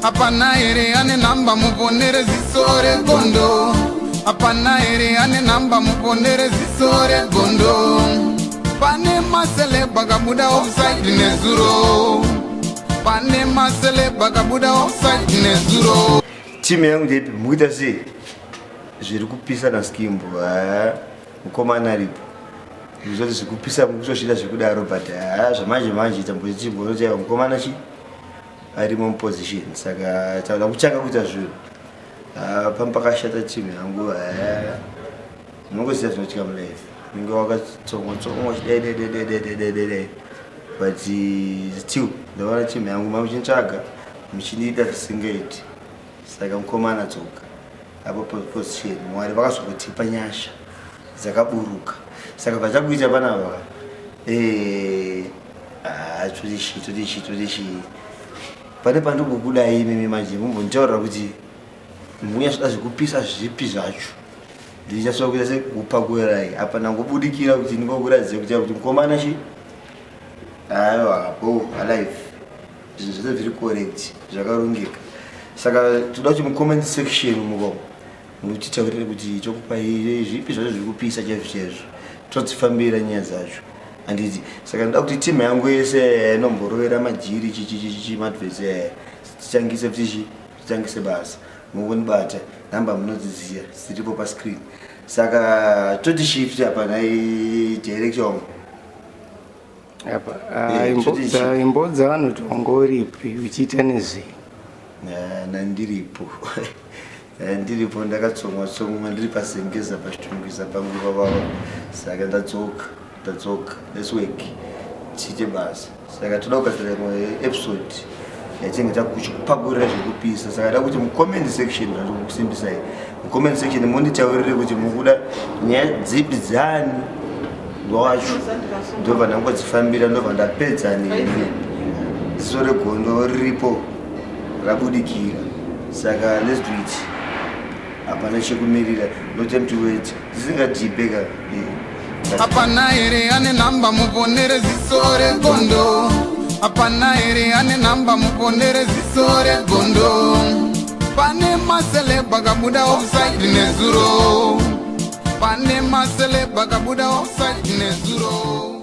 Hapana here ane nhamba muponere ziso regondo? Hapana here ane nhamba muponere ziso regondo? Pane maceleb akabuda offside nezuro. Pane maceleb akabuda offside nezuro. Timu yangu ndeipi? Mukuita sei? Zviri kupisa naSkimbo. Haa, mukomana aripo. Zvoti zvikupisa mukutozvida zvekudaro, but haa, zvamanje manje tambochimbonochaiwa mukomana chi arimo muposition, saka tauda kuchanga kuita zvinhu. Pamba pakashata, timu yangu. Haa, unongoziva zvinoitika mulife, unenge wakatsongwa tsongwa chidai, but still ndaona timu yangu mamuchintsvaga, muchindiita zvisingaiti. Saka mukomana dzoka apo position. Mwari vakazogotipa nyasha dzakaburuka, saka vachakuita panapa totichi totichi totichi pane pandikukudai imimi manje mumbonditaurira kuti munyatsoda zvekupisa zvipi zvacho. Ndichasva kuita sekupakurai apa, ndangobudikira kuti ndingokuratidze kuti mukomana chi aiwa bo alive, zvinhu zvese zviri correct, zvakarongeka. Saka toda kuti mucomment section muko mutitaurire kuti chokupai zvipi zvacho zviri kupisa chaizvo chaizvo, todzifambira nyaya dzacho, handiti? Saka ndoda kuti timu yangu yese inomborovera majiri chichichichi maadverts, tichangise tichi tichangise basa. Mungonibata, namba munodziziva, dziripo pascreen. Saka toti shift apa nai director wangu. Apa imbodza vanoti wanga uripi, uchiita nezvei? Nandiripo, ndiripo, ndakatsomwa tsomwa, ndiri pasengeza pachitungwiza pangu pavava. Saka ndadzoka, ndadzoka. Let's work, tiite basa. Saka toda kugadzira imwe episode yatinge takuchipakurira zvekupisa. Saka da kuti mucomment section, zvandikusimbisai, mucomment section munditaurire kuti mukuda nyaya dzipi, dzani wacho, ndobva ndangodzifambira, ndobva ndapedza nemi. Ziso regondo riripo, rabudikira, saka let's do it. Hapana chekumirira, no time to wait, dzisingadhibhe ka. Hapana here ane nhamba muponere ziso regondo? Hapana here ane nhamba muponere ziso regondo? Pane maceleb akabuda offside nezuro. Pane maceleb akabuda offside nezuro.